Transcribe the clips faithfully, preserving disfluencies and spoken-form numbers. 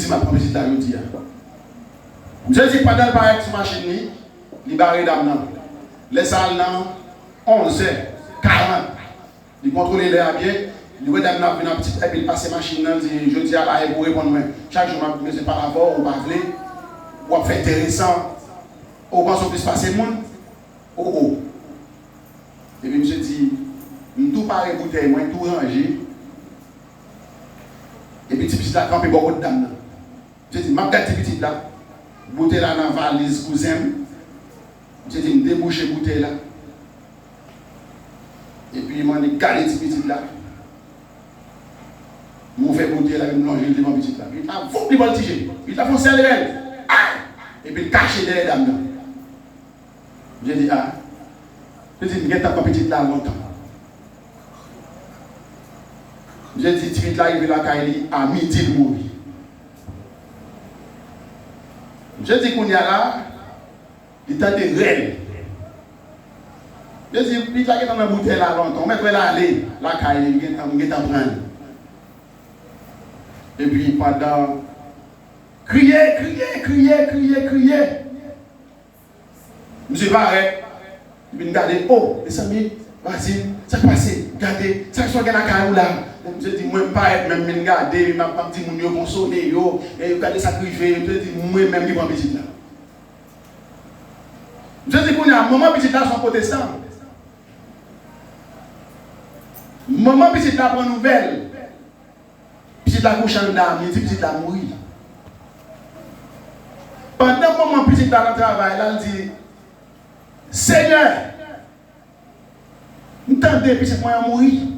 si m ap pran pitit la jodi a. Misye di pandan l parèt sou machin li, li bare dam nan. Lè sa a l nan onz è karant. Li kontwole lè a byen, li wè dam nan ap vin ap pitit la, epi l pase machin nan, li di, "Jodi a la e pou w reponn mwen. Chak jou m ap bezwen pale avè w, ou pa vle, w ap fè enteresan, ou panse w plis pase moun, o o." Epi misye di, "M tou pare boutèy mwen, tou ranje." Epi ti pitit la kanpe bò kot dam nan. Misye di, "M ap gad ti pitit la." Boutèy la nan valiz kouzen m. Misye di, "M debouche boutèy la." Epi m annik gade ti pitit la. M ouvè boutèy la, epi m lonje l devan pitit la. Pitit la, voup, li vòltije. Pitit la fè yon sèl rèl. Ay! Epi l kache dèyè dam nan. Misye di, "A." Misye di, "M gentan pran pitit la lontan." Misye di, ti pitit la rive lakay li, a midi l mouri. Misye di, kounye a la, li tande rèl. Misye di, "Pitit la gentan nan boutèy la lontan. Ou mèt wè l ale lakay li, m gentan, m gentan pran l." Epi pandan kriye, kriye, kriye, kriye, kriye. Misye parèt, li vin gade, "O, mezanmi, vwazin, sa k pase? Gade, sa, sa w gen lakay ou la?" Misye di, "Mwen m parèt menm, m vin gade, m ap, m ap di moun yo konsole yo, e gade sa k rive." Misye di, "Mwen menm ki pran pitit la." Misye di, kounye a, manman pitit la se yon pwotestan. Manman pitit la pran nouvèl. Pitit la kouche anndan, li di pitit la mouri. Pandan manman pitit la nan travay la, li di, "Senyè, m tande pitit mwen an mouri.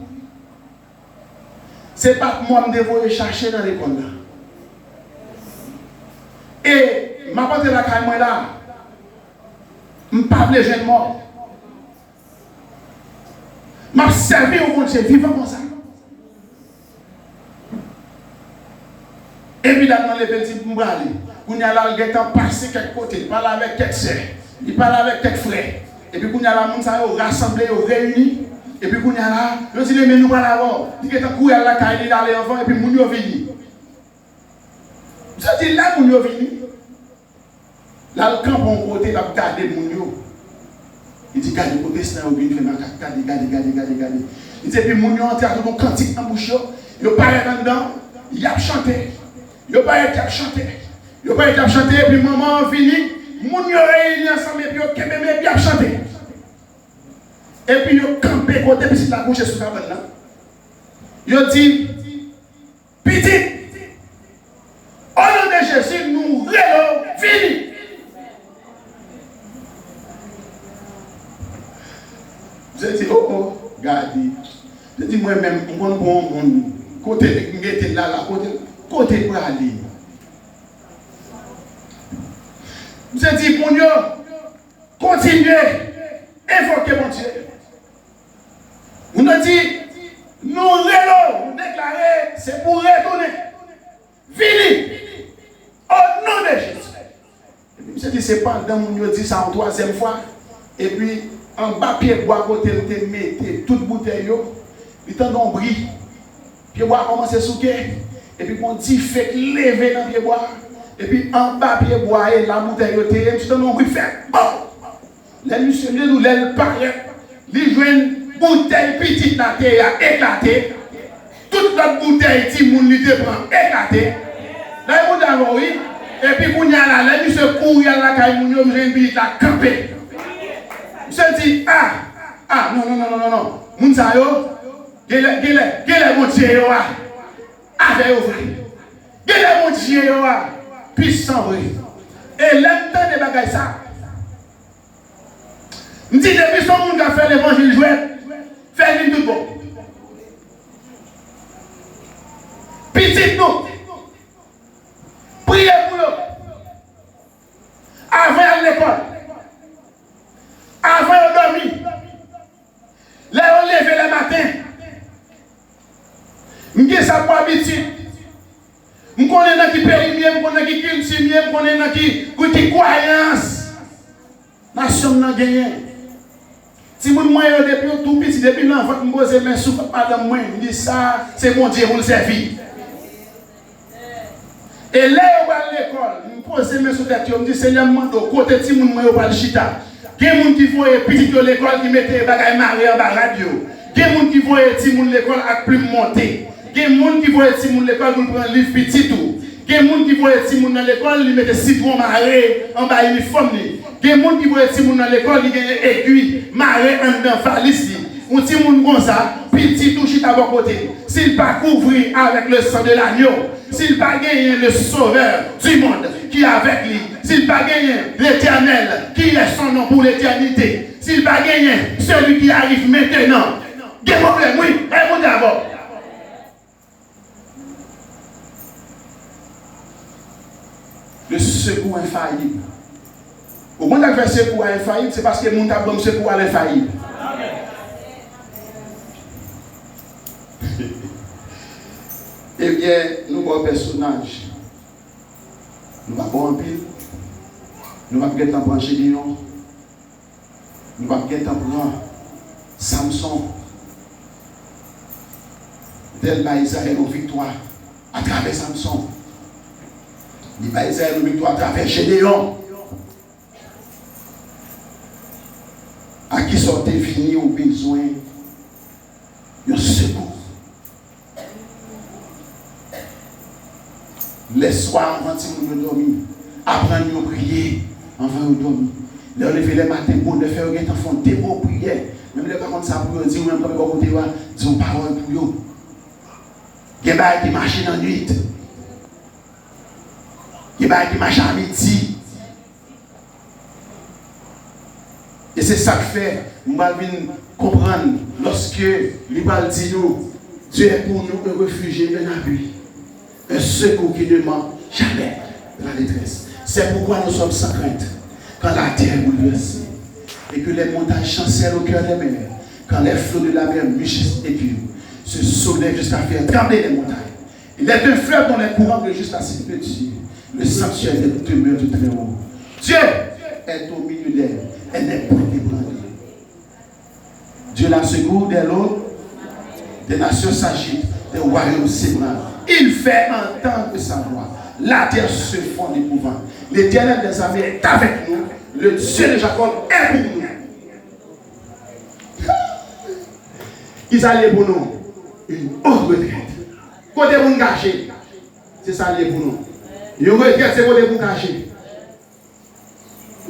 Se pa mò m te voye chache nan lekòl la. E m ap antre lakay mwen la, m pa vle jwenn mò." M ap sèvi yon Bondye vivan konsa. Epi dam nan leve, l di, "M prale." Kounye a la, l gentan pase kèk kote, li pale avèk kèk sè, li pale avèk kèk frè. Epi kounye a la, moun sa yo rasanble, yo reyini. Epi kounye a la, yo di, "Lenmi, nou pral avè w." Li gentan kouri al lakay li, l ale anvan, epi moun yo vini. Misye di, lè moun yo vini, l al kanpe yon kote, l ap gade moun yo. Li di, "Gade pwotestan yo vin fè makak, gade, gade, gade, gade, gade." Li di, epi moun yo antre ak tout yon kantik nan bouch yo, yo parèt anndan, y ap chante. Yo parèt, y ap chante. Yo parèt, y ap chante, epi manman an vini, moun yo reyini ansanm, epi yo kenbe men, epi y ap chante. Epi yo kanpe kote pitit la kouche sou kabann nan. Yo di, "Pitit, o non de Jezi, nou rele w, vini." Misye di, "O, o, gade." Misye di, "Mwen menm, m konn bon moun. Kote m mete l la, la, kote, kote l prale?" Misye di, "Moun yo, kontinye envoke Bondye." Moun yo di, "Nou rele w, nou deklare, se pou w retounen. Vini, o non de Jezi." Epi misye di, se pandan moun yo di sa yon twazyèm fwa, epi anba pye bwa kote l te mete tout boutèy yo, li tande yon bri. Pye bwa a kòmanse souke, epi gon dife k leve nan pye bwa a, epi anba pye bwa a, e la boutèy yo te ye, misye tande yon bri k fè, bon! Lè misye, misye di w, lè l parèt, li jwenn boutèy pitit la te ye a eklate. Tout lòt boutèy timoun li te pran eklate. Lè moun ta wè wi. Epi kounye a la, lè misye kouri al lakay moun yo, misye jwenn pitit la kanpe. Misye di, a, a, non, non, non. Moun sa yo, genlè, genlè, genlè Bondye yo a avè yo vre. Genlè Bondye yo a pisan vre. E lè m tande bagay sa, m di depi se yon moun k ap fè levanjil jwèt, fè l vin tout bon. Pitit nou, priye pou yo. Avan y al lekòl, avan yo dòmi, lè yo leve lè maten, m gen sa pou abitid. M konnen nan ki peyi m ye, m konnen nan ki kilti m ye, m konnen nan ki, ki kwayans nasyon m nan genyen. Timoun mwen yo, depi yo tou piti, depi nan vant, m poze men sou vant madanm mwen, m di, "Sa, se Bondye pou l sèvi." E lè yo pral lekòl, m poze men sou tèt yo, m di, Senyè, m mande w, kote timoun mwen yo pral chita? Gen moun ki voye pitit yo lekòl, ki mete bagay mare anba rad yo. Gen moun ki voye timoun lekòl ak plim monte. Gen moun ki voye timoun lekòl pou l pran liv pitit ou. Gen moun ki voye timoun nan lekòl, li mete sitwon mare anba inifòm li. Gen moun ki voye timoun nan lekòl, li genyen egwi mare anndan valiz li. Yon timoun konsa, pitit ou chita bò kote. Si l pa kouvri avèk le sang de l'agneau, si l pa genyen le Sauveur du monde ki avèk li, si l pa genyen Letènèl, qui est son nom pour l'éternité, si l pa genyen celui qui arrive maintenant, gen pwoblèm, wi. Bay Bondye avè w. Le secours infaillible. Ou konn sa k fè sekou a enfayib? Se paske moun k ap ban m sekou a l enfayib. Ebyen, nou ba w pèsonaj. Nou pa ba w anpil. Nou p ap gentan pran Jedeyon. Nou p ap gentan pran Samson. Letènèl bay Izrayèl yon viktwa atravè Samson. Li bay Izrayèl yon viktwa atravè Jedeyon. A kisa w te vini ou bezwen yon sekou? Lèswa, anvan timoun yo dòmi, aprann yo priye anvan yo dòmi. Lè yo leve lè maten bonè, fè yo gentan fè yon depo priyè. Menm lè yo pa konn sa pou yo di, ou menm kanpe bò kote yo a, di yon pawòl pou yo. Gen bagay ki mache nan nwit. Gen bagay ki mache a midi. E se sa k fè m pral vin konprann lòske li pral di nou, Dieu est pour nous un refuge et un abri, un secours qui ne manque jamais dans la détresse. C'est pourquoi nous sommes sans crainte quand la terre est bouleversée et que les montagnes chancellent au cœur des mers, quand les flots de la mer mugissent et que se soulèvent jusqu'à faire trembler les montagnes. Il est un fleuve dont les courants rejoignent la cité de Dieu, le sanctuaire des demeures du Très-Haut. Dieu est au milieu d'elle, elle n'est point ébranlée. Dieu la secourt dès l'eau, des nations s'agitent, des royaumes s'ébranlent. Il fait entendre sa voix, la terre se fond d'épouvante. L'Éternel des armées est avec nous, le Dieu de Jacob est pour nous. Kisa l ye pou nou? Une haute retraite. Kote pou n kache? Se sa l ye pou nou. Yon retrèt se kote pou w kache.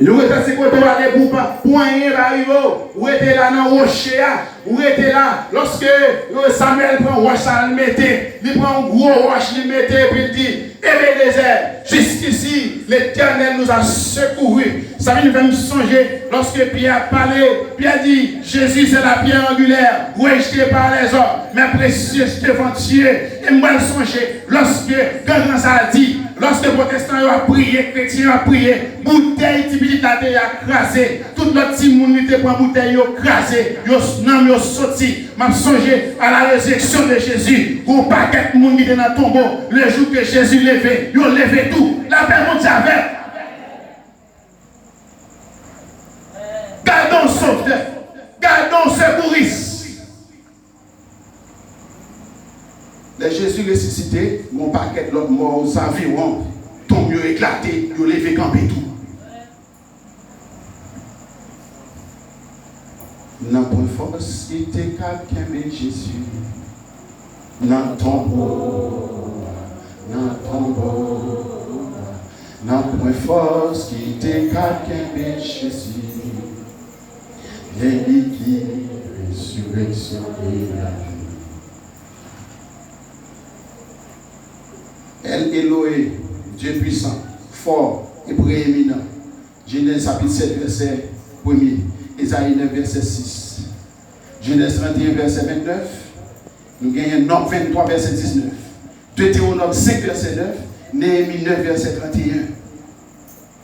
Yon retrèt se kote w ale pou pa, pou anyen pa rive w. Ou rete la nan woche a. Ou rete la. Lòske, euh, Samyèl pran wòch sa l mete, li pran yon gwo wòch li mete epi l di, Ebenezè, jusqu'ici, l'Éternel nous a secourus. Sa vin fè m sonje lòske Pyè ap pale, Pyè di, Jésus, c'est la pierre angulaire, rejetée par les hommes, mais précieuse devant Dieu. E m pral sonje lòske gangan sa a di, lòske pwotestan yo ap priye, kretyen yo ap priye, boutèy ti pitit la te ye a kraze, tout lòt timoun li te pran boutèy yo kraze, yo, nanm yo soti. M ap sonje à la résurrection de Jésus, gon pakèt moun ki te nan tonbo, le jour que Jésus leve, yo leve tou. Lapè Bondye avè w. Gade yon sovè, gade yon sekouris. Lè Jezi resisite, gon pakèt lòt mò ozaviwon, tonm yo eklate, yo leve kanpe tou. Nan pwen fòs ki te kab kenbe Jezi. Nan tonbo, nan tonbo, nan pwen fòs ki te kab kenbe Jezi. Men li ki rezireksyon e lavi. El Elohe, Dieu puissant, fort et prééminent. Jenèz chapit sèt, vèsè premye, Ezayi nèf, vèsè sis, Jenèz trannteyen, vèsè vennèf, nou genyen Nòm venntwa, vèsè diznèf, Detewonòm senk, vèsè nèf, Neyemi nèf, vèsè trannteyen.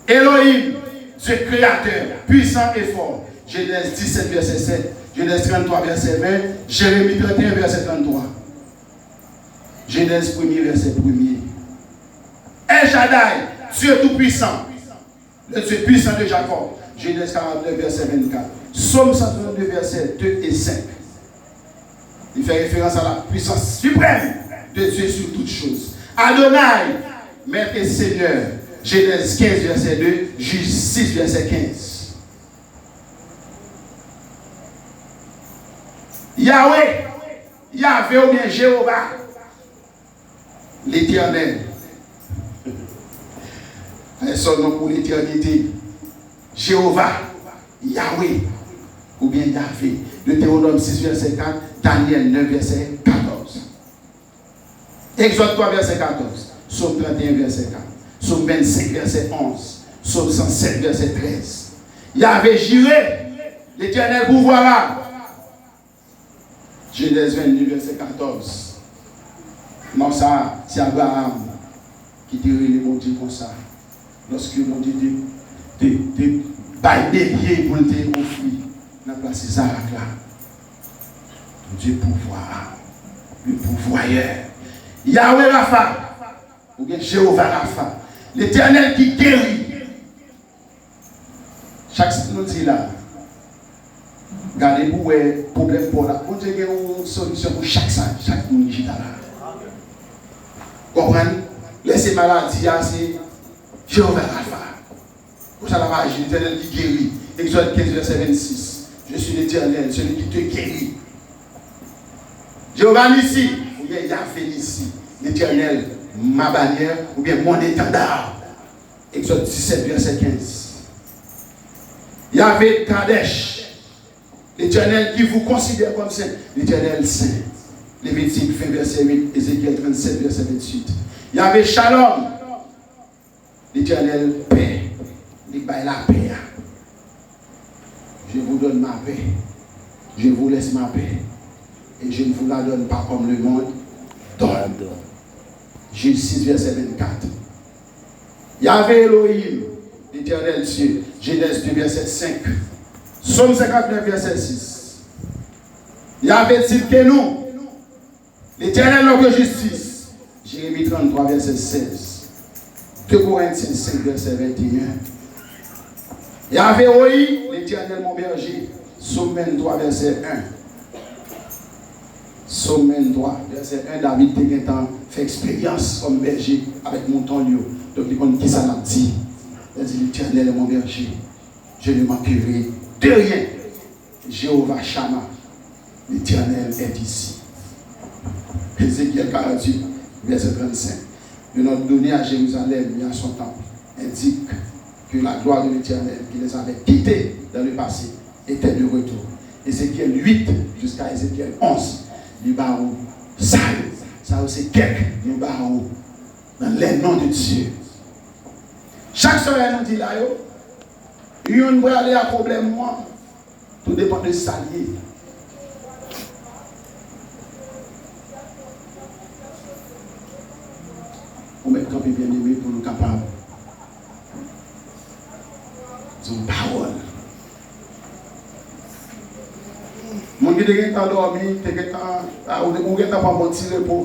Elohim, Dieu créateur, puissant et fort, Jenèz disèt, vèsè sèt, Jenèz tranntwa, vèsè ven, Jeremi tranteyen, vèsè tranntwa, Jenèz premye, vèsè premye. El Shaddai, Dieu tout-puissant, le Dieu puissant de Jacob, Jenèz karantnèf, vèsè vennkat, Sòm san trannde, vèsè de e senk. Li fè referans a la puissance suprême de Dieu sur toutes choses. Adonai, Maître et Seigneur, Genèse quinze, verset deux, Juge six, verset quinze. Yahweh, Yahvé oubyen Jewova, Letènèl. Sa se yon non pou letènite. Jewova, Yahweh, oubyen Yahvé. Deutéronome six, verset quatre, Daniel neuf, verset quatorze. Egzòd twa, vèsè katòz, Sòm trannteyen, vèsè kat, Sòm vennsenk, vèsè onz, Sòm san sèt, vèsè trèz. Yahvé jire, Letènèl pouvwa a. Jenèz vennde, vèsè katòz. Non sa a, se Abraram ki te rele Bondye konsa. Lòske Bondye te, te, te bay belye pou l te ofri nan plas Izarak la. Bondye pouvwa a, le pourvoyeur. Yahweh Rapha, oubyen Jewova Rapha, Letènèl ki geri. Chak sa nou di la, gade pou wè pwoblèm pa w la. Bondye gen yon solisyon pou chak sa, chak moun ki chita la. Konprann? Lè se maladi a, se Jewova Rapha. Konsa l ap aji, Letènèl ki geri. Egzòd kenz, vèsè vennsis. Je suis l'Éternel, celui qui te guérit. Jewova Nisi, oubyen Yahvé Nisi. Letènèl, ma bannière, oubyen mon étendard. Egzòd disèt, vèsè kenz. Yahvé Kadesh, Letènèl qui vous considère comme saint, Letènèl saint. Levitik ven, vèsè uit, Ezekyèl trannsèt, vèsè venntuit. Yahvé Shalom, Letènèl pè, li bay lapè a. Je vous donne ma paix, je vous laisse ma paix, et je ne vous la donne pas comme le monde donne. Jude sis, vèsè vennkat. Yahvé Elohim, Letènèl Dye, Jenèz de, vèsè senk. Sòm senkantnèf, vèsè sis. Yahvé Tsidkenu, Letènèl, notre justice. Jérémie tranntrwa, vèsè sèz. De Korentyen senk, vèsè venteyen. Yahvé Royi, Letènèl mon berger. Sòm venntwa, vèsè en. Sòm venntwa, vèsè en, David te gentan fè eksperyans kòm bèje avèk mouton l yo. Donk, li konn kisa l ap di. Li di, L'Éternel est mon berger. Je ne manquerai de rien. Jewova Chama, Letènèl est ici. Ézéchiel quarante-huit, verset trente-cinq. De notre donner à Jérusalem et à son temple indique que la gloire de l'Éternel qui les avait quittés dans le passé était de retour. Ézéchiel huit jusqu'à Ézéchiel onze, li ba ou sa yo. Sa yo se kèk nou ba ou nan le non de Dye. Chak sòrè nou di la yo, youn prale a pwoblèm ou an, tou depann de sa l ye. Ou mèt kanpe byeneme pou nou kapab di yon pawòl. Moun ki te gentan dòmi, te gentan, a, ou, ou gentan pran bon ti repo.